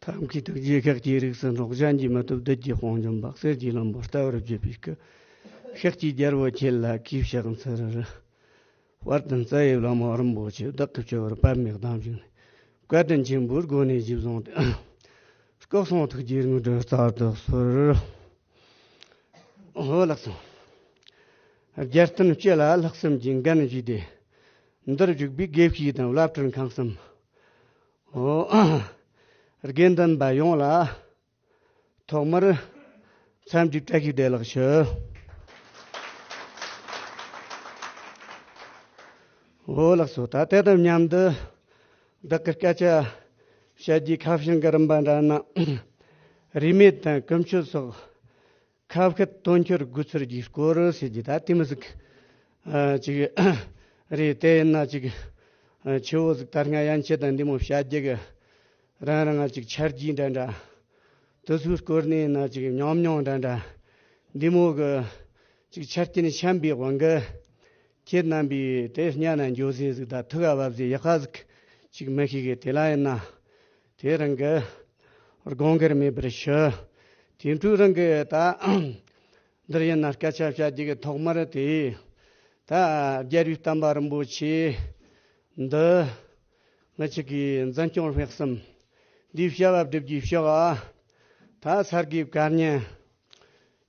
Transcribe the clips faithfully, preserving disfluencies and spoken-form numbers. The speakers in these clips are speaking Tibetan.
ཐབས་མཁས་ཐུགས་རྗེས་ཤེལ་གྱི་རིགས་སུ་འགྲོ། གཞན་གྱིས་མི་ཐུབ་བདུད་ཀྱི་དཔུང་འཇོམས་པ། གསེར་གྱི་ལྷུན་པོ་ལྟ་བུར་བརྗིད་པའི་སྐུ། ཤེལ་གྱི་རྒྱལ་པོ་ཁྱེད་ལ་གུས་ཕྱག་འཚལ། དཔལ་ལྡན་རྩ་བའི་བླ་མ་རིན་པོ་ཆེ། བདག་གི་སྤྱི་བོར་པདྨའི་གདན་བཞུགས་ནས། བཀའ་དྲིན་ཆེན་པོའི་སྒོ་ནས་གཞི་བཟུང་སྟེ། སྐུ་གསུང་ཐུགས་ཀྱི་དངོས་གྲུབ་སྩལ་དུ་གསོལ། འོ་ལགས་སོ། རྒྱལ་བསྟན་སྤྱི་ལ་ལྷག་བསམ་གྱིས་འགན་ཞུས་ཏེ། འདིར་བཞུགས་པའི་དགེ་བཤེས་དང་བླ་སྤྲུལ་ཁང་གསུམ། འོ། དགེ་འདུན་པ་ཡོངས་ལ། ཐོག་མར་འཚམས་འདྲིའི་བཀྲ་ཤིས་བདེ་ལེགས་ཞུ། འོ་ལགས་སོ། ད་དེ་དང་མཉམ་དུ་བདག་གི་སྐད་ཆ་བཤད་རྒྱུའི་ཁ་བྱང་གི་རིམ་པ་འདྲ་ན། རིས་མེད་དང་ཀུན་སྤྱོད་སོགས་ཁ་བཤད་དོན་འཁྱོལ་དགོས་ཚུལ་གྱི་སྐོར་ཟེར་རྒྱུ་ད་དེ་མོ་ཟིག་ཨ་ཅིག་རེད། དེ་ཡིན་ན་ཅིག་ཨ་ཆེ་བོ་ཟིག་ད་སྔ་ཡན་ཆད་དང་འདི་མོ་བཤད་རྒྱུ་གི་རང་རང་ང་ཅིག་ཆ་རྒྱུས་འདྲ་འདྲ། དེ་ཚོའི་སྐོར་ནས་ན་ཅིག་ཉམས་མྱོང་འདྲ་འདྲ། འདི་མོ་གི་ཅིག་ཆ་རྐྱེན་འཆམ་པའི་དབང་གིས། ཁྱེད་རྣམ་པས་དེ་སྙན་ན་འགྱོ་ཟེ་ཟིག་དང་ཐུགས་ཨ་བབ་ཟེ་ཡག་པ་ཟིག་ཅིག་མི་ཤེས་གི། དེ་ལ་ཡིན་ན་དེ་རང་གི་དགོངས་འགལ་མེད་པར་ཞུ། དེ་འཕྲོས་རང་གི་ད་འདིར་ཡིན་ན་སྐད་ཆ་བཤད་རྒྱུ་གི་ཐོག་མར་དེ། ད་རྒྱལ་བའི་བསྟན་པ་རིན་པོ་ཆེ་འདི། ང་ཅག་གི་འཛིན་སྐྱོང་སྤེལ་གསུམ་འདིའི་བྱ་བ་སྒྲུབ་རྒྱུའི་ཕྱོགས་ཨ། ད་ས་དགེ་བཀའ་རྙིང་།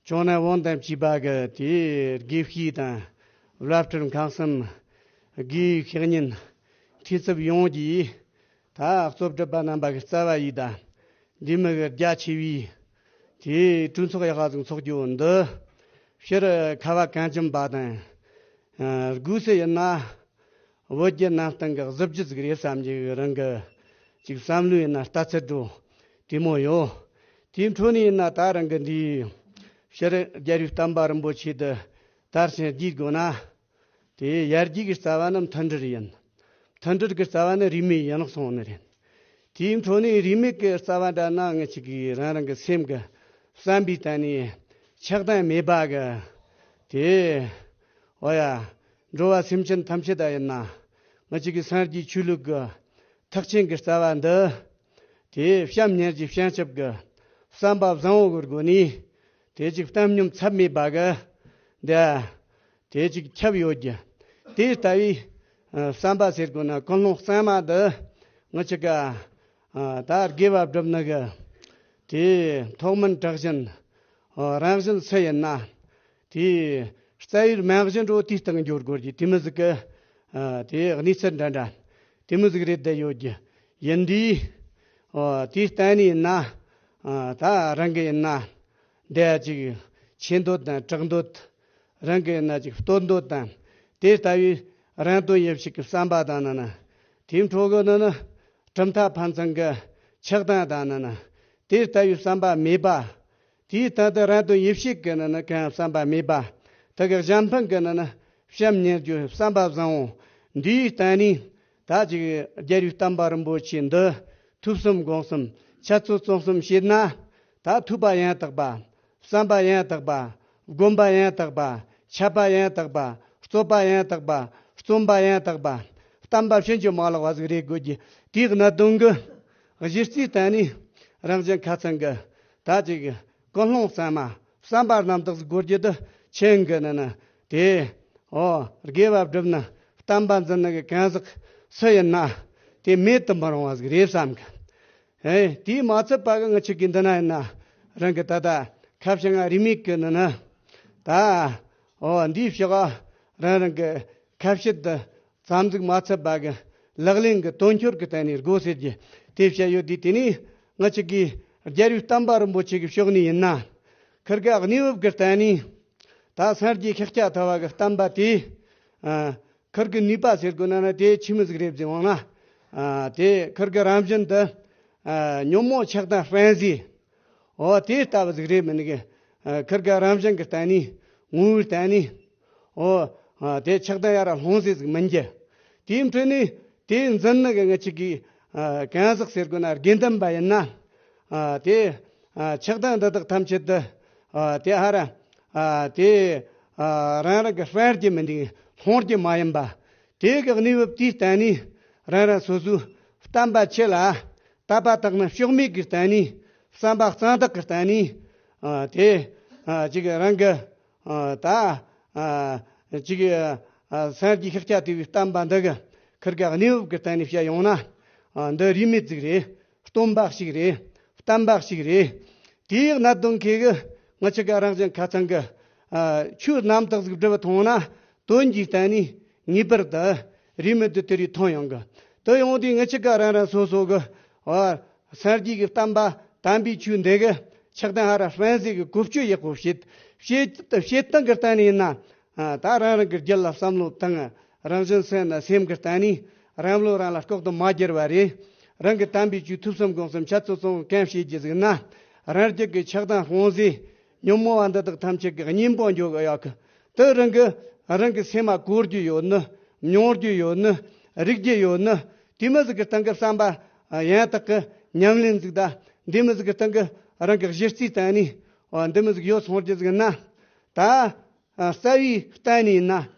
ཇོ་ནང་དབང་དང་བཅས་པ་གི་དེའི་དགེ་བཤེས་དང་བླ་སྤྲུལ་ཁང་གསུམ། དགེ་བའི་བཤེས་གཉེན་འཐུས་ཚབ་ཡོངས་ཀྱིས། ད་གཙོ་སྒྲུབ་པ་རྣམ་པ་གི་རྩ་བ་ཡིན་ད། འདི་མི་གི་རྒྱ་ཆེ་བའི་དེའི་གྲོས་ཚོགས་ཡག་པ་ཟིག་འཚོགས་རྒྱུ་འདི། སྤྱིར་ཁ་བ་གངས་ཅན་པ་དང་། ཨ་སྒོས་སུ་ཡིན་ན། བོད་བརྒྱུད་ནང་བསྟན་གྱི་གཟི་བརྗིད་ཟིག་རེད་བསམ་གྱི་རང་གི་ཅིག་བསམ་བློ་ཡིན་ན་ལྟ་ཚུལ་འགྲོ་དེ་མོ་ཡོད། དེའི་འཕྲོ་ནས་ཡིན་ན་ད་རང་གི་འདིའི་སྤྱིར་རྒྱལ་བའི་བསྟན་པ་རིན་པོ་ཆེ་འདི་དར་ཞིང་རྒྱས་དགོས་ན། དེ་ཡར་རྒྱས་ཀྱི་རྩ་བ་ནི་མཐུན་སྒྲིལ་ཡིན། མཐུན་སྒྲིལ་གྱི་རྩ་བ་ནི་རིས་མེད་ཡིན་ལུགས་སོང་ནི་རེད། དེའི་འཕྲོ་ནས་རིས་མེད་ཀྱི་རྩ་བ་འདྲ་ན་ངེད་ཅག་གིས་རང་རང་གི་སེམས་ཀྱི་བསམ་པའི་སྟེང་ནས་ཆགས་སྡང་མེད་པ་གི། དེ། འོ་ཡ། འགྲོ་བ་སེམས་ཅན་ཐམས་ཅད་ད་ཡིན་ན། ང་ཅག་གི་སངས་རྒྱས་ཆོས་ལུགས་ཀྱི་ཐེག་ཆེན་གྱི་རྩ་བ་འདི། དེ་བྱམས་སྙིང་རྗེ་བྱང་ཆུབ་ཀྱི་བསམ་པ་བཟང་བོ་གི་སྒོ་ནས། དེ་ཅིག་བཏང་སྙོམས་ཚད་མེད་པ་གི། འདི། དེ་ཅིག་ཁྱབ་ཡོད་ཀྱི། དེ་ལྟ་བུའི་བསམ་པ་ཟེར་དགོས་ན་ཀུན་སློང་གཙང་མ་འདི་ང་ཅག་ག་ད་དགེ་བ་བསྒྲུབ་ནི་གི། དེ་ཐོག་མིན་དྲག་ཞན་རང་བཞིན་སུ་ཡིན་ན། དེ་རྩ་བའི་རྨང་གཞི་འགྲོ་དེའི་སྟེང་འགྱོ་དགོས་ཀྱི་དེ་མོ་ཟིག་གི། དེ་གནས་ཚུལ་འདྲ་འདྲ་དེ་མོ་ཟིག་རེད་བསྡད་ཡོད་ཀྱི། ཡིན་དུས་དེའི་སྟེང་ནས་ཡིན་ན། ད་རང་གི་ཡིན་ན། འདི་ཅིག་ཆེ་འདོད་དང་གྲགས་འདོད། རང་གི་ཡིན་ན་ཅིག་སྟོད་འདོད་དང་། དེ་ལྟ་བུའི་རང་དོན་ཡིད་བྱེད་ཀྱི་བསམ་པ་དང་ནི་ནི། དེའི་འཕྲོ་གི་ནི་ནི། གྲུབ་མཐའ་ཕན་ཚུན་གྱི་ཆགས་སྡང་དང་ནི་ནི། དེ་ལྟ་བུའི་བསམ་པ་མེད་པ། དེའི་སྟེང་དུ་རང་དོན་ཡིད་བྱེད་ཀྱི་ནི་ནི་གང་བསམ་པ་མེད་པ། དེ་གི་གཞན་ཕན་གྱི་ནི་ནི་བྱམས་སྙིང་རྗེ་བསམ་པ་བཟང་བོ། འདིའི་སྟེང་ནས་ད་ཅིག་རྒྱལ་བའི་བསྟན་པ་རིན་པོ་ཆེ་འདི་ཐོས་བསམ་སྒོམ་གསུམ་འཆད་རྩོད་རྩོམ་གསུམ་བྱེད་ན། ད་ཐོས་པ་ཡང་དག་པ། བསམ་པ་ཡང་དག་པ། སྒོམ་པ་ཡང་དག་པ། འཆད་པ་ཡང་དག་པ། རྩོད་པ་ཡང་དག་པ། རྩོམ་པ་ཡང་དག་པ། བསྟན་པ་ཕྱིན་ཅི་མ་ལོག་པ་ཟིག་རེད་དགོས་ཀྱི། དེའི་གནད་དོན་གྱི་གཞི་རྩའི་སྟེང་ནས་རང་བཞིན་ཁ་ཚང་གི་ད་ཅིག་ཀུན་སློང་གཙང་མ་བསམ་པ་རྣམ་དག་ཟིག་དགོས་རྒྱུ་དེ་ཆེན་གི་ནི་ནི་དེ། ཨོ། དགེ་བ་བསྒྲུབ་ནི་བསྟན་པ་འཛིན་ནི་གི་གང་ཟག་སུ་ཡིན་ན་དེ་མེད་དུ་མི་རུང་བ་ཟིག་རེད་བསམ་གི། ཨེ། དེས་མ་ཚད་པ་གི་ང་ཅག་གི་འདི་ན་ཡིན་ན་རང་གི་ད་ལྟ་ཁ་བྱང་ང་རིས་མེད་གི་ནི་ནི། ད། ཨོ། འདིའི་ཕྱོགས་རང་རང་གི་ཁ་བཤད་དུ་ཙམ་ཟིག་མ་ཚད་པ་གི་ལག་ལེན་གི་དོན་འཁྱོལ་གི་སྟེང་ནས་དགོས་ཟེར་གྱི་དེ་བཤད་ཡོད་དུས། དེ་ནས་ང་ཅག་གི་རྒྱལ་བའི་བསྟན་པ་རིན་པོ་ཆེ་གི་ཕྱོགས་ནས་ཡིན་ན། ཁིར་གི་གནས་བབ་གི་སྟེང་ནས་ད་སངས་རྒྱས་ཤཱཀྱ་ཐུབ་པ་གི་བསྟན་པ་དེ། ཨ། ཁིར་གི་ནུས་པ་ཟེར་དགོས་ན་ན་དེ་ཆི་མོ་ཟིག་རེད་ཟེར་འོང་ན། ཨ། དེ་ཁིར་གི་རང་བཞིན་དུ། ཨ། ཉོན་མོངས་ཆགས་སྡང་སྤངས་ཟེར། ཨོ། དེ་ལྟ་བུ་ཟིག་རེད་མིན་གི། ཨ། ཁིར་གི་རང་བཞིན་གི་སྟེང་ནས་ངོ་བོའི་སྟེང་ནས། ཨོ། ཨ། དེ་ཆགས་སྡང་ཡར་ལྷུང་ཟེ་ཟིག་མིན་གི། དེའི་འཕྲོས་ནས་དེ་འཛིན་ནི་གི་ང་ཅག་གི། ཨ། གང་ཟག་ཟེར་དགོས་ན་དགེ་འདུན་པ་ཡིན་ན། ཨ། དེ། ཨ། ཆགས་སྡང་འདི་དག་ཐམས་ཅད་དུ། ཨ། དེ་ཧ་ར། ཨ། དེ། ཨ། རང་རང་གི་སྤང་རྒྱུ་མིན་འདུག་ལྷུང་རྒྱུ་མ་ཡིན་པ། དེ་གི་གནས་བབ་དེའི་སྟེང་ནས་རང་རང་སོ་སོའི་བསྟན་པ་ཆེ་ལ། དད་པ་དག་ནི་ཕྱོགས་མེད་ཀྱི་སྟེང་ནས། བསམ་པ་གཙང་དག་གི་སྟེང་ནས། ཨ། དེ། ཨ། ཅིག་རང་གི། ཨ། ད། ཨ། ཅིག་ཨ། སངས་རྒྱས་ཤཱཀྱ་ཐུབ་པའི་བསྟན་པ་འདི་གི་ཁིར་ག་གནས་བབ་ཀྱི་སྟེང་ནས་བཤད་ཡོང་ན། ཨ། འདི་རིས་མེད་ཅིག་རེད། སྟོན་པ་ཞིག་རེད། བསྟན་པ་ཞིག་རེད། དེའི་གནད་དོན་ཁེ་གི་ང་ཅག་ག་རང་བཞིན་ཁ་ཚང་གི། ཨ། ཆོས་རྣམ་དག་ཟིག་བསྒྲུབ་ཐོང་ན། དོན་གྱི་སྟེང་ནས་ངེས་པར་དུ་རིས་མེད་དུ་དེ་རིགས་ཐོན་ཡོང་གི། དེ་ཡོང་དུས་ང་ཅག་ག་རང་རང་སོ་སོ་གི། ཨ། སངས་རྒྱས་ཀྱི་བསྟན་པ་དམ་པའི་ཆོས་འདི་གི་ཆགས་སྡང་ཧ་ར་སྤེན་ཟིག་གི་བཀོལ་སྤྱོད་ཡག་པོ་བྱེད། བྱེད། བྱེད་སྟངས་ཀྱི་སྟེང་ནས་ཡིན་ན། ཨ། ད་རང་རང་གི་རྒྱུད་ལ་བསམ་བློ་བཏང་། རང་བཞིན་སེམས་ན་སེམས་ཀྱི་སྟེང་ནས་རང་བློ་རང་ལ་ལྐོག་ཏུ་མ་གྱུར་བ་རེད། རང་གི་དམ་པའི་ཆོས་ཐོས་བསམ་སྒོམ་གསུམ་འཆད་རྩོད་གསུམ་གང་བྱེད་རྒྱུ་ཟིག་ན། རང་རྒྱུད་ཀྱི་ཆགས་སྡང་སྤོང་ཟེ། ཉོན་མོངས་པ་འདི་དག་ཐམས་ཅད་ཀྱི་གཉེན་པོ་འཇོག་གི་ཡོད་གི། དེ་རང་གི། རང་གི་སེམས་མ་གོ་རྒྱུ་ཡོད་ནི། མྱོང་རྒྱུ་ཡོད་ནི། རིག་རྒྱུ་ཡོད་ནི། དེ་མི་ཟིག་གི་སྟེང་གི་བསམ་པ་ཡང་དག་གི་ཉམས་ལེན་ཟིག་ད། འདི་མི་ཟིག་གི་སྟེང་གི་རང་གི་གཞི་རྩའི་སྟེང་ནས། འདི་མི་ཟིག་ཡོད་སོང་རྒྱུ་ཟིག་ན། ད། ཨ། རྩ་བའི་གཏན་ནས་ཡིན་ན་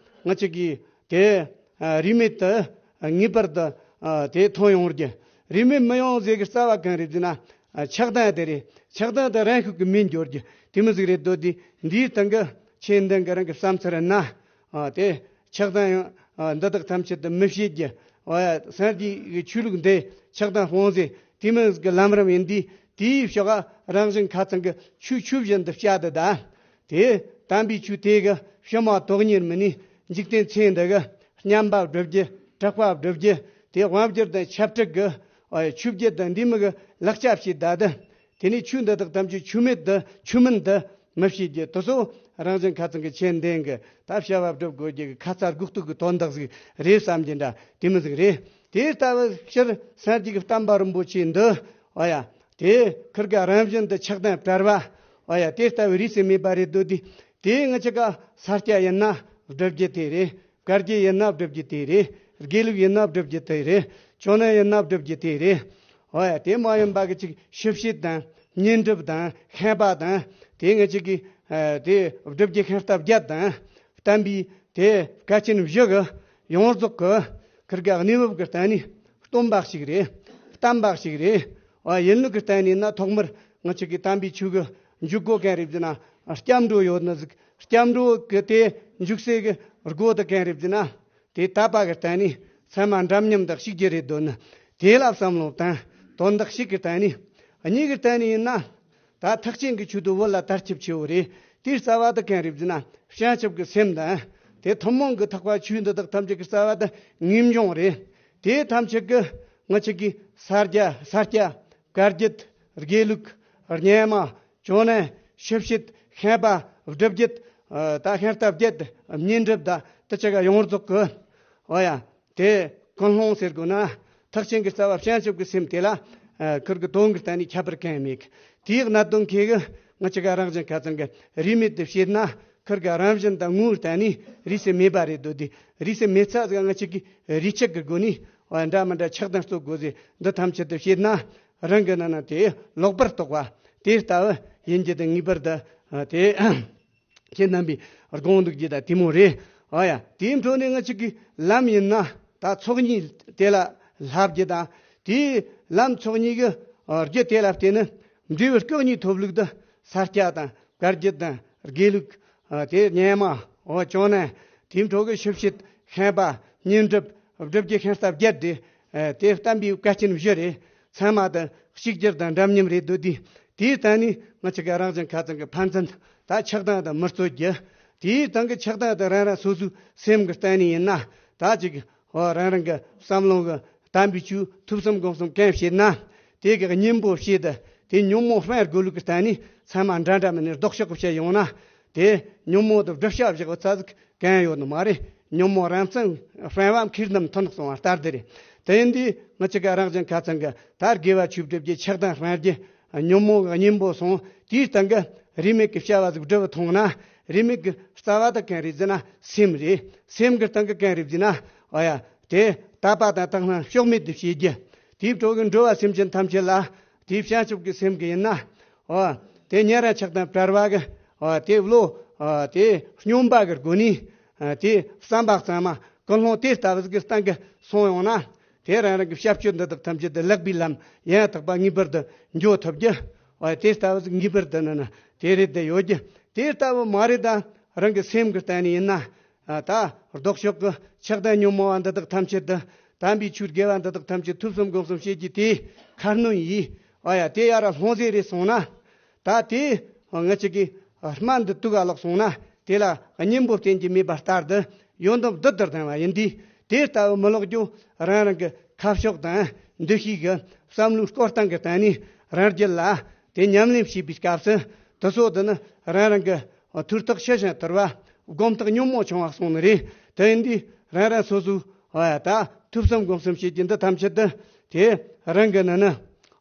ང་ཅག་གིས་དེ། ཨ། རིས་མེད་དུ། ཨ། ངེས་པར་དུ། ཨ། དེ་ཐོན་ཡོང་རྒྱུ། རིས་མེད་མི་ཡོང་ཟེར་གི་རྩ་བ་གང་རེད་ཟེར་ན། ཨ། ཆགས་སྡང་དེ་རེད། ཆགས་སྡང་དེ་རང་ཤུགས་ཀྱིས་མེད་འགྱུར་རྒྱུ་དེ་མི་ཟིག་རེད་འདོད་དེ། འདིའི་སྟེང་གི་ཆོས་འདི་གི་རང་གི་བསམ་ཚུལ་ན། ཨ། དེ་ཆགས་སྡང་ཡང་། ཨ། འདི་དག་ཐམས་ཅད་དུ་མི་བྱེད་རྒྱུ། ཨ། སངས་རྒྱས་ཀྱི་ཆོས་ལུགས་འདི་ཆགས་སྡང་སྤོང་ཟེར་དེ་མི་ཟིག་གི་ལམ་རིམ་ཡིན་དུས། དེའི་ཕྱོགས་རང་བཞིན་ཁ་ཚང་གི་ཆོས་ཆོས་བཞིན་དུ་བཤད་དེ་ད། དེ་དམ་པའི་ཆོས་དེ་གི་ཕྱི་མ་དོན་གཉེར་མིན་ནི་འཇིག་རྟེན་ཚེ་འདི་གི་བསྙེན་པ་བསྒྲུབ་རྒྱུ། དྲེགས་པ་བསྒྲུབ་རྒྱུ། དེ་དབང་བསྒྱུར་དང་ཆབ་བྲིག་གི་ཆོས་བརྒྱད་དང་འདི་མི་གི་ལག་ཆ་བྱེད་ད་དེ། དེ་ནས་ཆོས་འདི་དག་ཐམས་ཅད་ཆོས་མེད་དུ་ཆོས་མིན་དུ་མི་བྱེད་རྒྱུ་དེ་ཚོ་རང་བཞིན་ཁ་ཚང་གི་ཆོས་འདི་གི་ད་བྱ་བ་བསྒྲུབ་དགོས་རྒྱུ་གི་ཁ་ཚ་དགོས་གཏུག་གི་དོན་དག་ཟིག་རེད་བསམ་གྱི་འདྲ་དེ་མི་ཟིག་རེད། དེ་ལྟ་བུ་སྤྱིར་སངས་རྒྱས་ཀྱི་བསྟན་པ་རིན་པོ་ཆེ་འདི། ཨོ་ཡ། དེ་ཁིར་ག་རང་བཞིན་དུ་ཆགས་སྡང་བྲལ་བ། ཨོ་ཡ། དེ་ལྟ་བུའི་རིས་སུ་མེད་པ་རེད་འདོད་དེ། དེ་ང་ཅག་ག་ས་སྐྱ་ཡིན་ན་བསྒྲུབ་རྒྱུ་དེ་རེད། བཀའ་བརྒྱད་ཡིན་ན་བསྒྲུབ་རྒྱུ་དེ་རེད། དགེ་ལུགས་ཡིན་ན་བསྒྲུབ་རྒྱུ་དེ་རེད། ཇོ་ནང་ཡིན་ན་བསྒྲུབ་རྒྱུ་དེ་རེད། ཨོ་ཡ། དེ་མ་ཡིན་པ་གི་ཅིག་ཞིབ་བཤད་དང་བསྙེན་སྒྲུབ་དང་ཤན་པ་དང་དེ་ང་ཅག་གི། ཨ། དེ་བསྒྲུབ་རྒྱུ་ཤིང་རྟ་བརྒྱད་དང་། བསྟན་པའི་དེ་བཀའ་ཆེན་བཞི་གི་ཡོངས་རྫོགས་ཀྱི་ཁིར་ག་གནས་བབ་ཀྱི་སྟེང་ནས་སྟོན་པ་ཞིག་རེད། བསྟན་པ་ཞིག་རེད། ཨ། ཡིན་ལུགས་ཀྱི་སྟེང་ནས་ན་ཐོག་མར་ང་ཅག་གི་དམ་པའི་ཆོས་ཀྱི་འཇུག་སྒོ་གང་རེད་ཟེར་ན། སྐྱབས་འགྲོ་ཡོད་ནི་ཟིག་སྐྱབས་འགྲོ་གི་དེ་འཇུག་སའི་གི་སྒོ་དེ་གང་རེད་ཟེར་ན། དེ་དད་པ་གི་སྟེང་ནས་ཚད་མ་འདྲ་མཉམ་དག་ཞིག་རྒྱུ་རེད་འདོད་ནི། དེ་ལ་བསམ་བློ་བཏང་། དོན་དག་ཞིག་གི་སྟེང་ནས། གཉིས་ཀྱི་སྟེང་ནས་ཡིན་ན། ད་ཐེག་ཆེན་གྱི་ཆོས་དེ་བོད་ལ་དར་ཁྱབ་ཆེ་བོ་རེད། དེའི་རྩ་བ་དེ་གང་རེད་ཟེར་ན། བྱང་ཆུབ་ཀྱི་སེམས་དང་། དེ་ཐུན་མོང་གི་ཐེག་པ་ཆོས་འདི་དག་ཐམས་ཅད་ཀྱི་རྩ་བ་དེ་ངེས་འབྱུང་རེད། དེ་ཐམས་ཅད་ཀྱི་ང་ཅག་གི་ས་རྒྱ། ས་སྐྱ། བཀའ་བརྒྱད། དགེ་ལུགས། བསྙེན་མ། ཇོ་ནང་། ཞིབ་བཤད། ཤན་པ། སྒྲུབ་བརྒྱུད། ཨ། ད་ཤིང་རྟ་བརྒྱད། བསྙེན་སྒྲུབ་དང་དེ་ཆ་ག་ཡོངས་རྫོགས་ཀྱི། ཨོ་ཡ། དེ་ཀུན་སློང་ཟེར་དགོས་ན། ཐེག་ཆེན་གྱི་རྩ་བ་བྱང་ཆུབ་ཀྱི་སེམས་དེ་ལ། ཨ། ཁིར་གི་དོན་གྱི་སྟེང་ནས་ཁྱད་པར་གང་ཡང་མེད་གི། དེའི་གནད་དོན་ཁེ་གི་ང་ཅག་ག་རང་བཞིན་ཁ་ཚང་གི་རིས་མེད་དུ་བཤད་ན། ཁིར་ག་རང་བཞིན་དང་ངོ་བོའི་སྟེང་ནས་རིས་སུ་མེད་པ་རེད་འདོད་དེ། རིས་སུ་མེད་ཚ་ཟིག་ང་ཅག་གིས་རིས་ཆད་ཀྱི་སྒོ་ནས། ཨ། འདྲ་མི་འདྲ་ཆགས་སྡང་རྩོད་དགོས་ཟེར། འདི་ཐམས་ཅད་དུ་བཤད་ན། རང་གི་ནང་ན་དེ་ལོག་པར་རྟོག་པ། དེ་ལྟ་བུ་ཡིན་རྒྱུ་དང་ངེས་པར་དུ། ཨ། དེ་ཁྱེད་རྣམ་པས་དགོངས་འདུག་རྒྱུ་དང་དེ་མོ་རེད། ཨ་ཡ། དེའི་འཕྲོ་ནས་ང་ཅག་གི་ལམ་ཡིན་ན། ད་ཚོགས་གཉིས་དེ་ལ་བསླབ་རྒྱུ་དང་། དེའི་ལམ་ཚོགས་གཉིས་ཀྱི་རྒྱུ་དེ་ལ་བརྟེན་ནས་འབྲས་བུ་སྐུ་གཉིས་ཐོབ་ལུགས་དེ། ས་སྐྱ་དང་བཀའ་བརྒྱད་དང་དགེ་ལུགས། ཨ། དེ་བསྙེན་མ། ཨོ། ཇོ་ནང་། དེའི་འཕྲོ་གི་ཞིབ་བཤད། ཤན་པ། བསྙེན་སྒྲུབ། སྒྲུབ་བརྒྱུད་ཤིང་རྟ་བརྒྱད་དེ། ཨ། དེ་བསྟན་པའི་བཀའ་ཆེན་བཞི་རེད། ཚད་མ་དང་གཅིག་གྱུར་དང་འདྲ་མཉམ་རེད་འདོད་དེ། དེའི་སྟེང་ནས་ང་ཅག་ག་རང་བཞིན་ཁ་ཚང་གི་ཕན་ཚུན་ད་ཆགས་སྡང་དང་མི་རྩོད་རྒྱུ། དེའི་སྟེང་གི་ཆགས་སྡང་དེ་རང་རང་སོ་སོའི་སེམས་ཀྱི་སྟེང་ནས་ཡིན་ན། ད་ཅིག་ཨོ། རང་རང་གི་བསམ་བློ་གི་དམ་པའི་ཆོས་ཐོས་བསམ་སྒོམ་གསུམ་གང་བྱེད་ན། དེ་གི་གཉེན་པོ་བྱེད་དེ། དེ་ཉོན་མོངས་སྤང་དགོས་ལུགས་ཀྱི་སྟེང་ནས་ཚད་མ་འདྲ་འདྲ་མིན་ནས་ལྡོག་ཕྱོགས་ཀྱི་བཤད་ཡོང་ན། དེ་ཉོན་མོངས་དེ་བསྒྲུབ་བྱ་བཞག་པ་ཚ་ཟིག་གང་ཡོད་ནི་མ་རེད། ཉོན་མོངས་རང་མཚན་སྤང་བ་མཁས་རྣམས་མཐུ་ནག་སོང་བ་ལྟར་དེ་རེད། དེ་ཡིན་དུས་ང་ཅག་ག་རང་བཞིན་ཁ་ཚང་གི་ད་དགེ་བ་ཆོས་སྒྲུབ་རྒྱུ། ཆགས་སྡང་སྤང་རྒྱུ། ཉོན་མོངས་ཀྱི་གཉེན་པོ་སོང་། དེའི་སྟེང་གི་རིས་མེད་ཀྱི་བྱ་བ་ཟིག་སྒྲུབ་ཐོང་ན། རིས་མེད་ཀྱི་རྩ་བ་དེ་གང་རེད་ཟེར་ན་སེམས་རེད། སེམས་ཀྱི་སྟེང་གི་གང་རེད་ཟེར་ན། ཨོ་ཡ། དེ་དད་པ་དང་དག་སྣང་ཕྱོགས་མེད་དུ་བྱེད་རྒྱུ། དེའི་འཕྲོ་གི་འགྲོ་བ་སེམས་ཅན་ཐམས་ཅད་ལ། དེའི་བྱང་ཆུབ་ཀྱི་སེམས་ཀྱི་ཡིན་ན། ཨོ། དེ་ཉེ་རང་ཆགས་སྡང་བྲལ་བ་གི། ཨོ། དེ་བློ། ཨོ། དེ་སྙོམས་པ་གི་སྒོ་ནས། ཨ། དེ་བསམ་པ་གཙང་མ་ཀུན་སློང་དེ་ལྟ་བུ་ཟིག་གི་སྟེང་གི་སོང་ཡོང་ན། དེ་རང་རང་གི་བྱ་སྤྱོད་འདི་དག་ཐམས་ཅད་དུ་ལེགས་པའི་ལམ་ཡང་དག་པ་ངེས་པར་དུ་འགྱོ་ཐུབ་རྒྱུ། འོ་དེ་ལྟ་བུ་ངེས་པར་དུ་ནི་ནི་དེ་རེད་དེ་ཡོད་རྒྱུ། དེ་ལྟ་བུ་མ་རེད་ད། རང་གི་སེམས་ཀྱི་སྟེང་ནས་ཡིན་ན། ཨ་ད་ལྡོག་ཕྱོགས་ཀྱི་ཆགས་སྡང་ཉོན་མོངས་པ་འདི་དག་ཐམས་ཅད་དུ། དམ་པའི་ཆོས་དགེ་བ་འདི་དག་ཐམས་ཅད་ཐོས་བསམ་སྒོམ་གསུམ་བྱེད་རྒྱུ་དེ་ཁ་སྣོན་ཡིས། ཨ་ཡ་དེ་ཡ་ར་ལྷུང་བཟེད་རེ་སོང་ན། ད་དེ་ང་ཅག་གིས་སྨན་འདི་དུག་ག་ལོག་སོང་ན། དེ་ལ་གཉེན་པོ་བསྟེན་གྱི་མེད་པ་ལྟར་དུ་ཡོན་ཏན་བདུད་དུ་ལྡང་བ་ཡིན་དུས། དེ་ལྟ་བུ་མི་ལོག་རྒྱུ་རང་རང་གི་ཁ་ཕྱོགས་དང་འདུ་ཤེས་ཀྱི་བསམ་བློའི་སྐོར་སྟངས་ཀྱི་སྟེང་ནས་རང་རྒྱུད་ལ་དེ་ཉམས་ལེན་བྱེད་པའི་སྐབས་སུ། དེ་ཚོ་དེ་ནི་རང་རང་གི་ཐུགས་ཐག་ཤེས་ཤིང་དུལ་བ། སྒོམ་ཐག་ཉོན་མོངས་ཆུང་བ་སོང་ནི་རེད། དེ་ཡིན་དུས་རང་རང་སོ་སོའི་ཨ་ད་ཐོས་བསམ་སྒོམ་གསུམ་བྱེད་ཀྱི་འདི་ཐམས་ཅད་དུ་དེ་རང་གི་ནི་ནི་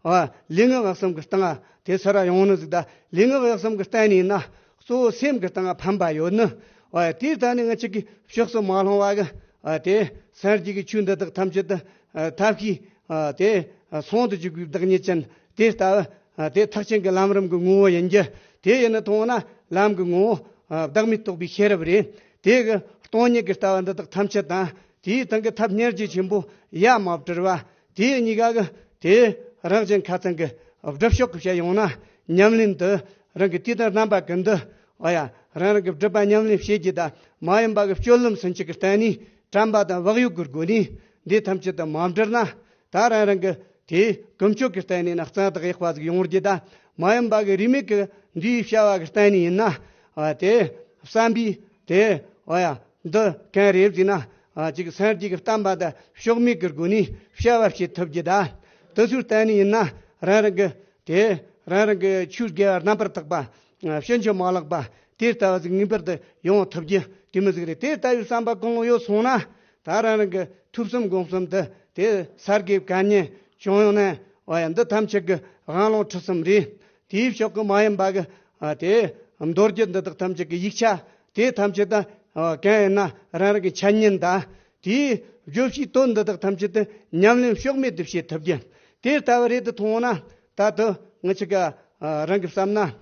ཨ་ལུས་ངག་གསུམ་གྱི་སྟེང་དེ་ཚར་ཡོང་ནི་ཟིག་ད། ལུས་ངག་གསུམ་གྱི་སྟེང་ནས་ཡིན་ན་གཙོ་བོ་སེམས་ཀྱི་སྟེང་ཕན་པ་ཡོད་ནི། ཨ་དེའི་སྟེང་ནས་ང་ཅག་གིས་ཕྱོགས་སུ་མ་ལྷུང་བ་གི་ཨ་དེ་སངས་རྒྱས་ཀྱི་ཆོས་འདི་དག་ཐམས་ཅད་དུ་ཨ་ཐབས་ཤེས་ཨ་དེ་ཨ་ཟུང་དུ་འཇུག་པའི་བདག་ཉིད་ཅན། དེ་ལྟ་བུ་ཨ་དེ་ཐེག་ཆེན་གྱི་ལམ་རིམ་གྱི་ངོ་བོ་ཡིན་རྒྱུ། དེ་ཡིན་ནི་མཐོང་ན་ལམ་གྱི་ངོ་བོ་ཨ་བདག་མེད་རྟོགས་པའི་ཤེས་རབ་རེད། དེ་གི་སྟོང་ཉིད་ཀྱི་ལྟ་བ་འདི་དག་ཐམས་ཅད་དང་། དེའི་སྟེང་གི་ཐབས་ཉེར་གཅིག་ཆེན་པོ་ཡ་མ་བྲལ་བ། དེ་གཉིས་ཀ་གི་དེ་རང་གཞན་ཁ་ཚང་གི་སྒྲུབ་ཕྱོགས་ཀྱི་བཤད་ཡོང་ན། ཉམས་ལེན་དུ་རང་གི་དུས་དང་རྣམ་པ་ཀུན་ཏུ་ཨ་ཡ་རང་རང་གི་སྒྲུབ་པ་ཉམས་ལེན་བྱེད་རྒྱུ་དང་། མ་ཡིན་པ་གི་སྤྱོད་ལམ་ཚུན་ཆད་ཀྱི་སྟེང་ནས་དྲན་པ་དང་བག་ཡོད་ཀྱི་སྒོ་ནས་འདི་ཐམས་ཅད་དུ་མ་འབྲལ་ན། ད་རང་རང་གི་དེ་ཀུན་སྤྱོད་ཀྱི་སྟེང་ནས་ན་གཙང་དག་ཡག་པ་ཟིག་ཡོང་རྒྱུ་དང་། མ་ཡིན་པ་གི་རིས་མེད་ཀྱི་འདིའི་བྱ་བ་གི་སྟེང་ནས་ཡིན་ན། ཨ་དེ་བསམ་པའི་དེ་ཨ་ཡ་འདི་གང་རེད་ཟེར་ན། ཨ་ཅིག་སངས་རྒྱས་ཀྱི་བསྟན་པ་དང་ཕྱོགས་མེད་ཀྱི་སྒོ་ནས་བྱ་བ་བྱེད་ཐུབ་རྒྱུ་དང་། དེ་ཚོའི་སྟེང་ནས་ཡིན་ན་རང་རང་གི་དེ་རང་རང་གི་ཆོས་དགེ་བ་རྣམ་པར་དག་པ། ཕྱིན་ཅི་མ་ལོག་པ་དེ་ལྟ་བུ་ཟིག་ངེས་པར་དུ་ཡོང་ཐུབ་རྒྱུ་དེ་མོ་ཟིག་རེད། དེ་ལྟ་བུའི་བསམ་པ་གང་ཡོད་སོང་ན། ད་རང་རང་གི་ཐོས་བསམ་སྒོམ་གསུམ་དེ་དེ་གསར་འགོད་བཀའ་ཉན་བྱུང་ཡོང་ན། འོ་ཡ་འདི་ཐམས་ཅད་ཀྱི་དབང་ལུང་ཁྲིད་གསུམ་རེད། དེའི་ཕྱོགས་ཀྱི་མ་ཡིན་པ་གི་ཨ་དེ་མདོ་རྒྱུད་འདི་དག་ཐམས་ཅད་ཀྱི་ཡིག་ཆ་དེ་ཐམས་ཅད་དང་། ཨ་གང་ཡིན་ན་རང་རང་གི་འཆད་ཉན་དང་། དེའི་བརྗོད་བྱའི་དོན་འདི་དག་ཐམས་ཅད་དུ་ཉམས་ལེན་ཕྱོགས་མེད་དུ་བྱེད་ཐུབ་རྒྱུ། དེ་ལྟ་བུ་རེད་དུ་མཐོང་ན། ད་དུ་ང་ཅག་ག་ཨ་རང་གི་བསམ་ན།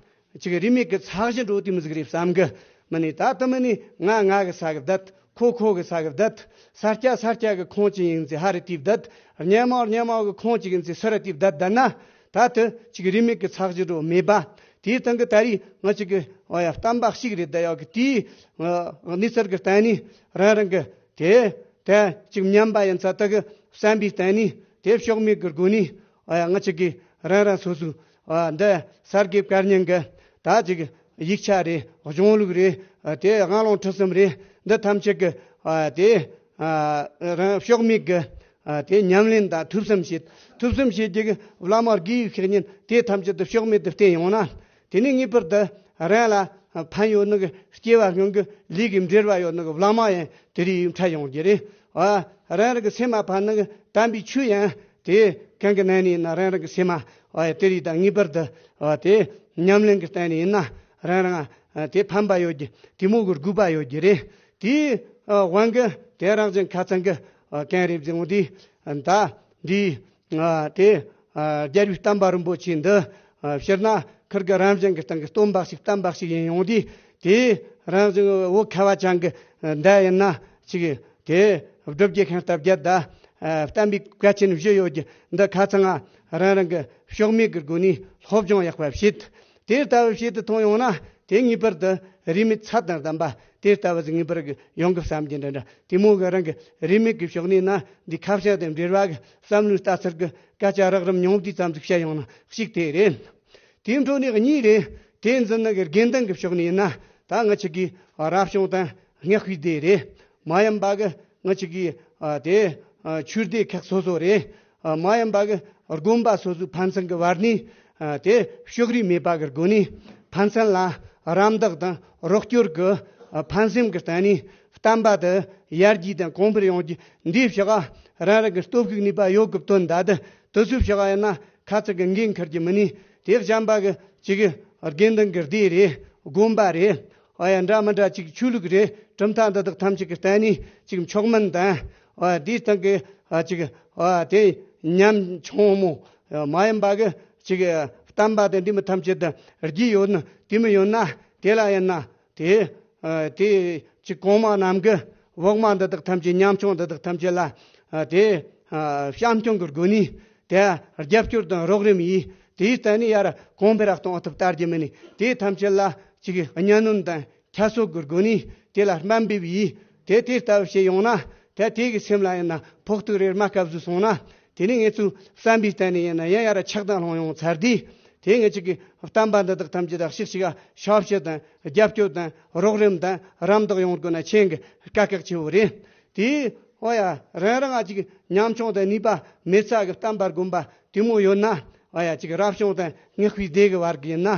ཅིག་རིས་མེད་ཀྱི་ཚགས་ཞིང་འགྲོ་དུས་མི་ཟིག་རེད་བསམ་གི། མི་ནི་ད་དུ་མི་ནི་ང་ང་གི་ས་གི་བསྡད། ཁོ་ཁོ་གི་ས་གི་བསྡད། ས་སྐྱ་ས་སྐྱ་གི་ཁོངས་ཅིག་ཡིན་ཚེ་ཧ་རེ་དེ་བསྡད། གཉའ་མོ་གཉའ་མོ་གི་ཁོངས་ཅིག་ཡིན་ཚེ་སུ་རེ་དེ་བསྡད་བསྡད་ན། ད་དུ་ཅིག་རིས་མེད་ཀྱི་ཚགས་ཞིང་འགྲོ་མེད་པ། དེའི་སྟེང་གི་ད་རེས་ང་ཅག་གི་ཨོ་ཡ་བསྟན་པ་ཞིག་རེད་ད་ཡོད་གི། དེའི་ཨ་གནས་ཚུལ་གི་སྟེང་ནས་རང་རང་གི་དེ་དེ་ཅིག་ཉམས་པ་ཡིན་ཚ་ད་གི་བསམ་པའི་སྟེང་ནས་དེ་ཕྱོགས་མེད་ཀྱི་སྒོ་ནས། ཨ་ཡ་ང་ཅག་གིས་རང་རང་སོ་སོའི་ཨ་འདི་གསར་འགོད་བཀའ་རྙིང་གི་ད་ཅིག་ཡིག་ཆ་རེད། གཞུང་ལུགས་རེད། ཨ་དེ་དབང་ལུང་ཁྲིད་གསུམ་རེད། འདི་ཐམས་ཅད་ཀྱི་ཨ་དེ་ཨ་རང་ཕྱོགས་མེད་ཀྱི་ཨ་དེ་ཉམས་ལེན་དང་ཐོས་བསམ་བྱེད། ཐོས་བསམ་བྱེད་རྒྱུ་གི་བླ་མ་དགེ་བའི་བཤེས་གཉེན་དེ་ཐམས་ཅད་དུ་ཕྱོགས་མེད་དུ་བསྟེན་ཡོང་ན། དེ་ནས་ངེས་པར་དུ་རང་ལ་ཕན་ཡོད་ནི་གི་སྐྱེ་བ་སྔོན་གྱི་ལས་ཀྱི་འབྲེལ་བ་ཡོད་ནི་གི་བླ་མ་ཡང་དེ་རིགས་འཕྲད་ཡོང་རྒྱུ་རེད། ཨ་རང་རང་གི་སེམས་མ་ཕན་ནི་གི་དམ་པའི་ཆོས་ཡང་དེ་གང་གི་ནང་ནས་ཡིན་ན་རང་རང་གི་སེམས་མ་ཨ་དེ་རིགས་དང་ངེས་པར་དུ་ཨ་དེ་ཉམས་ལེན་གྱི་སྟེང་ནས་ཡིན་ན་རང་རང་ཨ་དེ་ཕན་པ་ཡོད་རྒྱུ་དེ་མོ་གི་དགོས་པ་ཡོད་རྒྱུ་རེད། དེའི་ཨ་དབང་གི་དེ་རང་བཞིན་ཁ་ཚང་གི་ཨ་གང་རེད་ཟེར་འོང་དུས། ད་འདི་ཨ་དེ་ཨ་རྒྱལ་བའི་བསྟན་པ་རིན་པོ་ཆེ་འདི། ཨ་སྤྱིར་ན་ཁིར་གི་རང་བཞིན་གྱི་སྟེང་གི་སྟོན་པ་ཞིག་བསྟན་པ་ཞིག་ཡིན་ཡོང་དུས། དེ་རང་བཞིན་བོད་ཁ་བ་ཅན་གྱི་མདའ་ཡིན་ན་ཅིག་དེ་བསྒྲུབ་རྒྱུ་ཤིང་རྟ་བརྒྱད་དང་། ཨ་བསྟན་པའི་བཀའ་ཆེན་བཞི་ཡོད་རྒྱུ་འདི་ཁ་ཚང་ང་རང་རང་གི་ཕྱོགས་མེད་ཀྱི་སྒོ་ནས་སློབ་སྦྱོང་ཡག་པ་བྱེད། དེ་ལྟ་བུ་བྱེད་དུ་ཐོན་ཡོང་ན་དེ་ངེས་པར་དུ་རིས་མེད་ཚད་དང་ལྡན་པ་དེ་ལྟ་བུ་ཟིག་ངེས་པར་གི་ཡོང་གི་བསམ་གྱི་འདྲ་འདྲ། དེ་མོ་གི་རང་གི་རིས་མེད་ཀྱི་ཕྱོགས་ནས་ན་འདི་ཁ་བྱང་དང་འབྲེལ་བ་གི་བསམ་བློའི་ལྟ་ཚུལ་གི་སྐད་ཆ་རགས་རིམ་ཉུང་བསྡུས་ཙམ་ཟིག་བཤད་ཡོང་ན་གཅིག་དེ་རེད། དེའི་འཕྲོ་ནས་གཉིས་རེད། དེ་འཛིན་ནི་གི་དགེ་འདུན་གི་ཕྱོགས་ནས་ཡིན་ན་ད་ང་ཅག་གིས་རབ་བྱུང་དང་སྔགས་པའི་སྡེ་རེད། མ་ཡིན་པ་གི་ང་ཅག་གི་ཨ་དེ་ཨ་ཆོས་སྡེ་ཁག་སོ་སོ་རེད། ཨ་མ་ཡིན་པ་གི་དགོན་པ་སོ་སོའི་ཕན་ཚུན་གི་བར་ནས་ཨ་དེ་ཕྱོགས་རིས་མེད་པ་གི་སྒོ་ནས་ཕན་ཚུན་ལ་རམ་འདེགས་དང་རོགས་སྐྱོར་གི་ཨ་ཕན་སེམས་གི་སྟེང་ནས་བསྟན་པ་དེ་ཡར་རྒྱས་དང་གོང་འཕེལ་ཡོང་རྒྱུ་འདིའི་ཕྱོགས་རང་རང་གི་སྟོབས་ཤུགས་ནུས་པ་ཡོད་གི་བཏོན་ད་དེ་དེ་ཚོའི་ཕྱོགས་ཡིན་ན་ཁ་ཚིག་གི་འགན་འཁུར་རྒྱུ་མིན་ནས། དེ་གཞན་པ་གི་ཅིག་དགེ་འདུན་གི་སྡེ་རེད། དགོན་པ་རེད། ཨ་ཡ་འདྲ་མི་འདྲ་ཅིག་ཆོས་ལུགས་རེད། གྲུབ་མཐའ་འདི་དག་ཐམས་ཅད་ཀྱི་སྟེང་ནས་ཅིག་མཆོག་དམན་དང་། ཨ་དེའི་སྟེང་གི་ཨ་ཅིག་ཨ་དེ་ཉམ་ཆུང་མོ། ཨ་མ་ཡིན་པ་གི་ཅིག་བསྟན་པ་དང་འདི་མི་ཐམས་ཅད་དུ་རྒྱུས་ཡོད་ན་དེ་མི་ཡོད་ན་དེ་ལ་ཡིན་ན་དེ་ཨ་དེ་ཅིག་གོང་མ་རྣམས་གི་འོག་མ་འདི་དག་ཐམས་ཅད་ཉམ་ཆུང་འདི་དག་ཐམས་ཅད་ལ་ཨ་དེ་ བྱམས་སྐྱོང་གི་སྒོ་ནས། དེ་རྒྱབ་སྐྱོར་དང་རོགས་རམ་ཡིས། དེའི་སྟེང་ནས་ཡར་གོང་འཕེལ་གཏོང་ཐུབ་ལྟར་གྱི་མི་ནི། དེའི་ཐམས་ཅད་ལ་ཅིག་གཉའ་གནོན་དང་ཁྱད་གསོད་ཀྱི་སྒོ་ནས། དེ་ལ་དམའ་འབེབས་ཡིས། དེ་དེ་ལྟ་བུ་བྱས་ཡོང་ན། དེ་དེ་གི་སེམས་ལ་ཡིན་ན་ཕོག་ཐུག་རེ་རྨ་སྐབས་སུ་སོང་ན། དེ་ནི་ངེད་ཚོའི་བསམ་པའི་སྟེང་ནས་ཡིན་ན་ཡང་ཡར་ཆགས་སྡང་སློང་ཡོང་ཚར་དུས། དེ་ངེད་ཅག་གི་བསྟན་པ་འདི་དག་ཐམས་ཅད་དག་ཤིག་ཤིག་ཕྱག་ཕྱི་དང་རྒྱབ་སྐྱོར་དང་རོགས་རམ་དང་རམ་འདེགས་ཡོང་དགོས་ན་ཆེན་གི་དཀའ་ཁག་ཆེ་བོ་རེད། དེ། ཨོ་ཡ། རང་རང་ང་ཅིག་ཉམ་ཆུང་དང་ནུས་པ་མེད་ས་གི་བསྟན་པ་དགོན་པ་དེ་མོ་ཡོད་ན། ཨོ་ཡ། ཅིག་རབ་བྱུང་དང་སྔགས་པའི་སྡེ་གི་བར་གི་ཡིན་ན།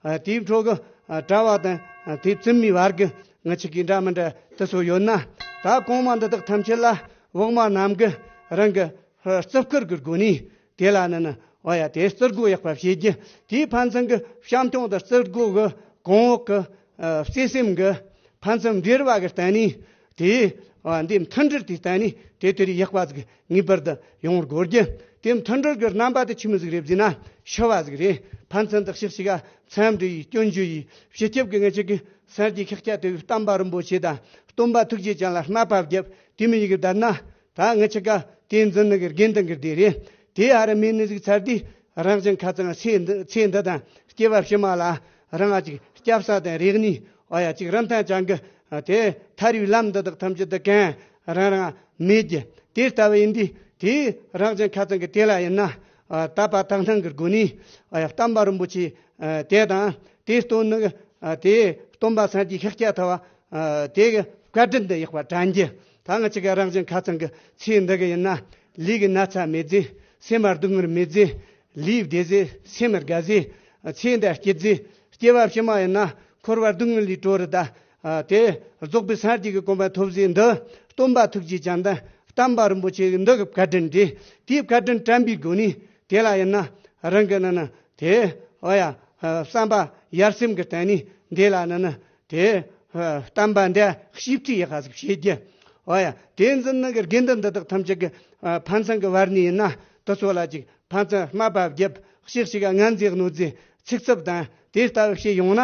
ཨ། དེའི་འཕྲོ་གི། ཨ། གྲྭ་བ་དང་། ཨ། དེ་བཙུན་མའི་བར་གི་ང་ཅག་གི་འདྲ་མི་འདྲ་དེ་ཚོ་ཡོད་ན། ད་གོང་མ་འདི་དག་ཐམས་ཅད་ལ་འོག་མ་རྣམས་གི་རང་གི་རྩིབ་ཁུར་གི་སྒོ་ནས། དེ་ལ་ནི་ནི། ཨོ་ཡ། དེ་བརྩི་སྒོ་ཡག་པ་བྱེད་རྒྱུ། དེའི་ཕན་ཚུན་གི་བྱམས་སྐྱོང་དང་བརྩི་སྒོ་གི་གོང་འོག་གི། ཨ། བརྩེ་སེམས་གི་ཕན་ཚུན་འབྲེལ་བ་གི་སྟེང་ནས། དེ། ཨ། འདི་མཐུན་སྒྲིལ་དེ་སྟེང་ནས་དེ་དེ་རིགས་ཡག་པ་ཟིག་ངེས་པར་དུ་ཡོང་དགོས་རྒྱུ། དེ་མཐུན་སྒྲིལ་གྱི་རྣམ་པ་དེ་ཆི་མོ་ཟིག་རེད་ཟེར་ན། ཕྱུ་པ་ཟིག་རེད། ཕན་ཚུན་དུ་ཤིག་ཤིག་ག་འཚམས་འདྲི་ཡིས། སྐྱོན་བརྗོད་ཡིས། སྤྱི་ཁྱབ་ཀྱི་ངེད་ཅག་གི་སངས་རྒྱས་ཤཱཀྱ་ཐུབ་པའི་བསྟན་པ་རིན་པོ་ཆེ་དང་སྟོན་པ་ཐུགས་རྗེ་ཅན་ལ་སྨད་པ་བརྒྱབ། དེ་མོ་ཡི་གེ་བསྡད་ན། ད་ངེད་ཅག་ག་དེ་འཛིན་ནི་གི་དགེ་འདུན་གྱི་སྡེ་རེད། དེ་ཨ་རི་མེད་ནི་ཟིག་ཚར་དུས། རང་བཞིན་ཁ་ཚང་ཚེ་འདི། ཚེ་འདི་དང་སྐྱེ་བ་ཕྱི་མ་ལ་རང་ང་ཅིག་སྐྱབས་ས་དང་རིག་གནས། ཨོ་ཡ། ཅིག་རིན་ཐང་ཅན་གི། ཨ། དེ་ཐར་བའི་ལམ་འདི་དག་ཐམས་ཅད་དུ་གང་རང་རང་མེད་ཀྱི། དེ་ལྟ་བུ་ཡིན་དུས། དེ་རང་བཞིན་ཁ་ཚང་གི་དེ་ལ་ཡིན་ན། ཨ། དད་པ་དག་སྣང་གི་སྒོ་ནས། ཨོ་ཡ། བསྟན་པ་རིན་པོ་ཆེ། ཨ། དེ་དང་དེ་སྟོན་ནི། ཨ། དེ་སྟོན་པ་སངས་རྒྱས་ཤཱཀྱ་ཐུབ་པ། ཨ། དེ་གི་བཀའ་དྲིན་འདི་ཡག་པ་དྲན་རྒྱུ། ད་ང་ཅག་གི་རང་བཞིན་ཁ་ཚང་གི་ཚེ་འདི་གི་ཡིན་ན། ལུས་ཀྱི་ན་ཚ་མེད་ཚེ། སེམས་ལ་སྡུག་བསྔལ་མེད་ཚེ། ལུས་བདེ་ཚེ། སེམས་དགའ་ཚེ། ཚེ་འདི་སྐྱིད་ཚེ། སྐྱེ་བ་ཕྱི་མ་ཡིན་ན་འཁོར་བ་སྡུག་བསྔལ་ལས་གྲོལ་རེ་ད། ཨ། དེ་རྫོགས་པའི་སངས་རྒྱས་ཀྱི་གོ་འཕང་ཐོབ་ཚེ། འདི་སྟོན་པ་ཐུགས་རྗེ་ཅན་དང་བསྟན་པ་རིན་པོ་ཆེ་འདི་གི་བཀའ་དྲིན་རེད། དེའི་བཀའ་དྲིན་དྲན་པའི་སྒོ་ནས། དེ་ལ་ཡིན་ན་རང་གི་ནི་ནི་དེ། ཨོ་ཡ། བསམ་པ་ཡར་སེམས་ཀྱི་སྟེང་ནས་འདི་ལ་ནི་ནི་དེ། བསྟན་པ་འདི་ཞིབ་ཕྲའི་ཡག་པ་ཟིག་བྱེད་རྒྱུ། ཨོ་ཡ། དེ་འཛིན་ནི་གི་དགེ་འདུན་འདི་དག་ཐམས་ཅད་ཀྱི། ཨ། ཕན་ཚུན་གྱི་བར་ནས་ཡིན་ན། དེ་ཚོ་ལ་ཅིག་ཕན་ཚུན་སྨད་པ་བརྒྱབ། ཤིག་ཤིག་ག་ངན་རྫས་གནོད་རྫས་ཚིག་རྩུབ་དང་དེ་ལྟ་བུ་བྱས་ཡོང་ན།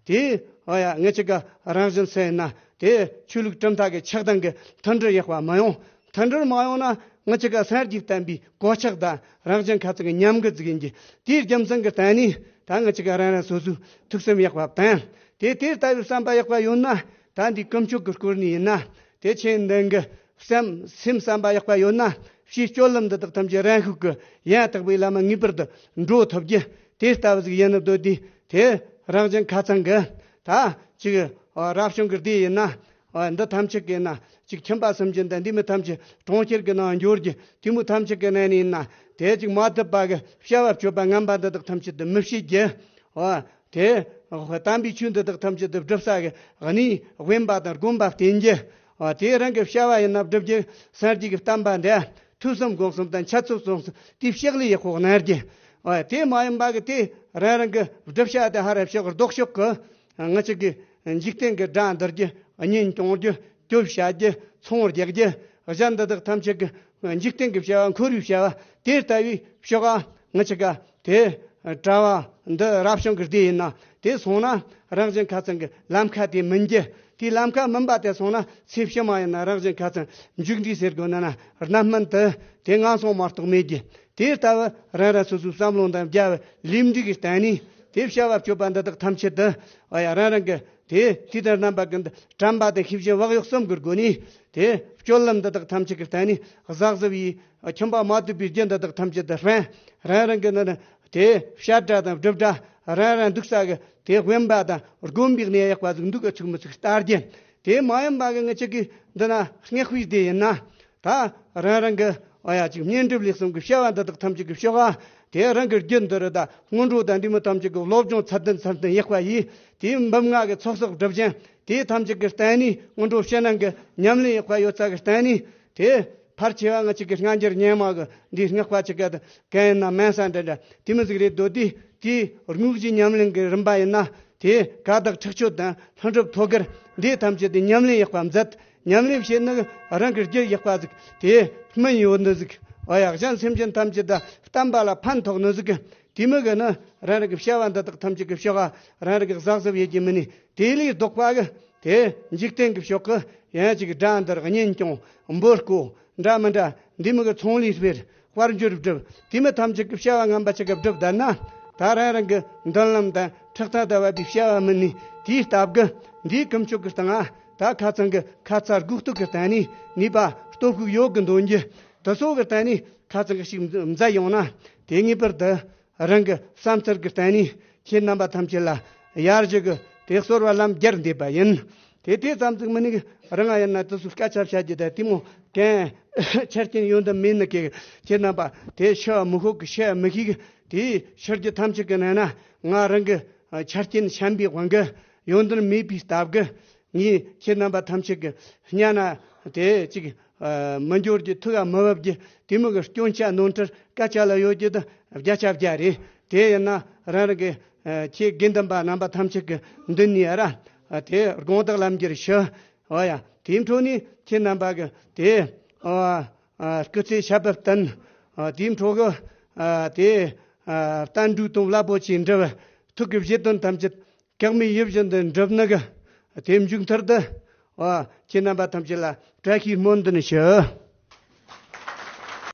དེ། ཨོ་ཡ། ངེད་ཅག་ག་རང་བཞིན་སུ་ཡིན་ན། དེ་ཆོས་ལུགས་གྲུབ་མཐའ་གི་ཆགས་སྡང་གི་མཐུན་སྒྲིལ་ཡག་པ་མ་ཡོང་། མཐུན་སྒྲིལ་མ་ཡོང་ན། ང་ཅག་ག་སངས་རྒྱས་བསྟན་པའི་གོད་ཆག་དང་རང་བཞིན་ཁ་ཚང་གི་ཉམས་རྒུད་ཟིག་ཡིན་གྱི། དེའི་རྒྱུ་མཚན་གྱི་སྟེང་ནས། ད་ང་ཅག་ག་རང་རང་སོ་སོའི་ཐུགས་སེམས་ཡག་པ་དང་། དེ་དེ་ལྟ་བུའི་བསམ་པ་ཡག་པ་ཡོད་ན། ད་འདི་ཀུན་སྤྱོད་ཀྱི་སྐོར་ནས་ཡིན་ན། དེ་ཆེན་འདོན་གྱི་སེམས། སེམས་བསམ་པ་ཡག་པ་ཡོད་ན། ཕྱིའི་སྤྱོད་ལམ་འདི་དག་ཐམས་ཅད་རང་ཤུགས་ཀྱིས་ཡང་དག་པའི་ལམ་ངེས་པར་དུ་འགྲོ་ཐུབ་རྒྱུ། དེ་ལྟ་བུ་ཟིག་ཡིན་ནི་འདོད་དུས། དེ་རང་བཞིན་ཁ་ཚང་གི། ད་ཅིག་རབ་བྱུང་གི་སྡེ་ཡིན་ན། འདི་ཐམས་ཅད་ཀྱི་ན་ཅིག་ཁྱིམ་པ་སུམ་ཅུ་དང་འདི་མི་ཐམས་ཅད་གྲོང་ཁྱེར་གྱི་ནང་འབྱོར་རྒྱུ། དེ་མོ་ཐམས་ཅད་ཀྱི་ནང་ནས་ཡིན་ན། དེ་ཅིག་མ་དད་པ་གི་བྱ་བ་སྤྱོད་པ་ངན་པ་འདི་དག་ཐམས་ཅད་དུ་མི་བྱེད་རྒྱུ། ཨོ། དེ་དམ་པའི་ཆོས་འདི་དག་ཐམས་ཅད་དུ་སྒྲུབ་ས་གི་གནས་དབེན་པ་དང་དགོན་པ་བསྟེན་རྒྱུ། ཨོ། དེ་རང་གི་བྱ་བ་ཡིན་ན་སྒྲུབ་རྒྱུ། སངས་རྒྱས་ཀྱི་བསྟན་པ་འདི་ཐོས་བསམ་སྒོམ་གསུམ་དང་འཆད་རྩོད་རྩོམ་གསུམ་དེ་ཕྱག་ལས་ཡག་པོ་གནང་རྒྱུ། ཨོ། དེ་མ་ཡིན་པ་གི་དེ་རང་རང་གི་སྒྲུབ་བྱ་དེ་ཧ་ར་ཕྱོགས་ལྡོག་ཕྱོགས་གི། ང་ཅག་གི་འཇིག་རྟེན་གྱི་དགྲ་འདུལ་རྒྱུ། གཉེན་སྐྱོང་རྒྱུ། གྱོད་བཤད་རྒྱུ། ཚོང་རྒྱག་རྒྱུ། གཞན་འདི་དག་ཐམས་ཅད་ཀྱི་འཇིག་རྟེན་གྱི་བྱ་བ། འཁོར་བའི་བྱ་བ་དེ་ལྟ་བུའི་ཕྱོགས་ཨ། ང་ཅག་ག་དེ་གྲྭ་བ་འདི་རབ་བྱུང་གི་སྡེ་ཡིན་ན། དེ་སོང་ན་རང་བཞིན་ཁ་ཚང་གི་ལམ་ཁ་དེ་མིན་རྒྱུ། དེ་ལམ་ཁ་མིན་པ་དེ་སོང་ན། ཚེ་ཕྱི་མ་ཡིན་ན་རང་བཞིན་ཁ་ཚང་མཇུག་འབྲས་ཟེར་དགོས་ན་ན། རྣམ་སྨིན་དུ་དེ་ངན་སོང་མ་གཏོགས་མེད་རྒྱུ། དེ་ལྟ་བུ་རང་རང་སོ་སོའི་བསམ་བློ་དང་རྒྱབ་ལས་འབྲས་ཀྱི་སྟེང་ནས། དེ་བྱ་བ་སྤྱོད་པ་འདི་དག་ཐམས་ཅད་དུ། ཨ་ཡ། རང་རང་གི་དེ་དུས་དང་རྣམ་པ་ཀུན་ཏུ་དྲན་པ་དང་ཤེས་བཞིན་བག་ཡོད་གསུམ་གྱི་སྒོ་ནས། དེ་སྤྱོད་ལམ་འདི་དག་ཐམས་ཅད་ཀྱི་སྟེང་ནས་གཟབ་གཟབ་ཡིས། ཁྱིམ་པ་མ་དད་པའི་རྒྱུ་འདི་དག་ཐམས་ཅད་དུ་སྤང་། རང་རང་གི་ནི་དེ་བཤད་གྲྭ་དང་སྒྲུབ་གྲྭ། རང་རང་འདུག་ས་གི་དེ་དབེན་པ་དང་དགོན་པའི་གནས་ཡག་པ་ཟིག་འདུག་གི་ཚུགས་མི་ཚུགས་ལྟ་རྒྱུ། དེ་མ་ཡིན་པ་གི་ང་ཅག་གི་འདི་ན་སྔགས་པའི་སྡེ་ཡིན་ན། ད་རང་རང་གི། ཨ་ཡ། ཅིག་བསྙེན་སྒྲུབ་ལས་གསུམ་གྱི་བྱ་བ་འདི་དག་ཐམས་ཅད་ཀྱི་ཕྱོགས་ཨ། དེ་རང་གི་རྒྱུད་འདི་རུ་ད་སྔོན་འགྲོ་དང་འདི་མོ་ཐམས་ཅད་ཀྱི་སློབ་སྦྱོང་ཚད་ལྡན་ཚད་ལྡན་ཡག་པ་ཡིས། དེའི་འབུམ་ལྔ་གི་ཚོགས་གསོག་སྒྲུབ་ཅིང་། དེ་ཐམས་ཅད་ཀྱི་སྟེང་ནས་སྔོན་འགྲོ་ཕྱི་ནང་གི་ཉམས་ལེན་ཡག་པ་ཡོད་ས་གི་སྟེང་ནས། དེ་ཕལ་ཆེ་བ་ང་ཅག་གི་སྔ་འགྱུར་སྔོན་མ་གི་འདི་སྔགས་པ་ཅིག་ག་གན་ཡིན་ན་མན་ས་འདྲ་འདྲ་དེ་མོ་ཟིག་རེད་འདོད་དེ། དེའི་དངོས་གཞི་ཉམས་ལེན་གྱི་རིམ་པ་ཡིན་ན། དེ་ཀ་དག་ཁྲག་མཆོད་དང་ལྷུན་གྲུབ་ཐོད་རྒལ་འདི་ཐམས་ཅད་དེ་ཉམས་ལེན་ཡག་པ་མཛད། ཉམས་ལེན་བྱས་ནི་རང་གི་རྒྱུད་ཡག་པ་ཟིག་དེ་སྨིན་ཡོད་ནི་ཟིག་ཨ་ཡ། གཞན་སེམས་ཅན་ཐམས་ཅད་དང་བསྟན་པ་ལ་ཕན་ཐོགས་ནི་ཟིག་དེ་མོ་གི་ནི་རང་རང་གི་བྱ་བ་འདི་དག་ཐམས་ཅད་ཀྱི་ཕྱོགས་ཨ། རང་རང་གི་གཟབ་གཟབ་ཡེད་ཀྱི་མིན་ནི། དེ་ལས་ལྡོག་པ་གི་དེ་འཇིག་རྟེན་གྱི་ཕྱོགས་ཀྱི་ཡང་ཅིག་དགྲ་འདུལ། གཉེན་སྐྱོང་། འབུལ་བསྐོ་འདྲ་མི་འདྲ། འདི་མི་གི་ཚོང་ལས་སྤེལ། དཔལ་འབྱོར་སྒྲུབ། དེ་མི་ཐམས་ཅད་ཀྱི་བྱ་བ་ངན་པ་ཅིག་གི་སྒྲུབ་བསྡད་ན། ད་རང་རང་གི་མདུན་ལམ་དང་ཁྲག་ཐག་དང་བབ་པའི་བྱ་བ་མིན་ནི་དེའི་སྟབས་ཀྱིས་འདིའི་ཀུན་སྤྱོད་ཀྱི་སྟེང་ང་ད་ཁ་ཚང་གི་ཁ་ཚ་དགོས་གཏུགས་ཀྱི་སྟེང་ནས་ནུས་པ་སྟོབས་ཤུགས་ཡོད་གི་འདོན་རྒྱུ། དེ་ཚོ་གི་སྟེང་ནས་ཁ་ཚང་གི་ཞིག་མཛད་ཡོང་ན། དེ་ངེས་པར་དུ་རང་གི་བསམ་ཚུལ་གྱི་སྟེང་ནས་ཁྱེད་རྣམ་པ་ཐམས་ཅད་ལ་ཡར་ཞུ་གི་དེ་གསོལ་བ་ལམ་རྒྱར་འདེབས་པ་ཡིན། དེ་དེ་ཙམ་ཟིག་མིན་ནི། རང་ང་ཡིན་ན་དེ་ཚོ་སྐད་ཆ་བཤད་རྒྱུ་དང་དེ་མོ་གན་ཆ་རྐྱེན་ཡོན་ཏན་མེད་ནི་གི། ཁྱེད་རྣམ་པ་དེ་ཤི་བ་མི་ཤོག་གི། ཤི་བ་མི་ཤིག་གི། དེ་ཤི་རྒྱུ་ཐམས་ཅད་ཀྱི་ནང་ན་ང་རང་གི་ཆ་རྐྱེན་ཞན་པའི་དབང་གིས་ཡོན་ཏན་མེད་པའི་སྟབས་ཀྱིས་ངས་ཁྱེད་རྣམ་པ་ཐམས་ཅད་ཀྱི་སྙན་ན་དེ་ཅིག་མི་འབྱོར་རྒྱུ། ཐུགས་ལ་མི་བབ་རྒྱུ། དེ་མོ་གི་སྐྱོན་ཆ་ནོར་འཁྲུལ་སྐད་ཆ་ལ་ཡོད་རྒྱུ་དང་བརྒྱ་ཆ་བརྒྱ་རེད། དེ་ཡིན་ན་རང་རང་གི་ཁྱེད་དགེ་འདུན་པ་རྣམ་པ་ཐམས་ཅད་ཀྱི་མདུན་ནས་ར་དེ་དགོངས་དག་ལམ་རྒྱུར་ཞུ། འོ་ཡ། དེའི་འཕྲོ་ནས་ཁྱེད་རྣམ་པ་གི་དེ་ཨ་སྐུ་ཚེ་ཞབས་པད་བརྟན། ཨ་དེའི་འཕྲོ་གི་ཨ་དེ་ཨ་བསྟན་འགྲོའི་དོན་རླབས་པོ་ཆེའི་འགྲུབ། ཐུགས་ཀྱི་བཞེད་དོན་ཐམས་ཅད་གེགས་མེད་ཡིད་བཞིན་དུ་འགྲུབ་ནི་གི་དེ་མཇུག་མཐར་དུ། ཨ་ཁྱེད་རྣམ་པ་ཐམས་ཅད་ལ་བཀྲ་ཤིས་སྨོན་འདུན་ཞུ།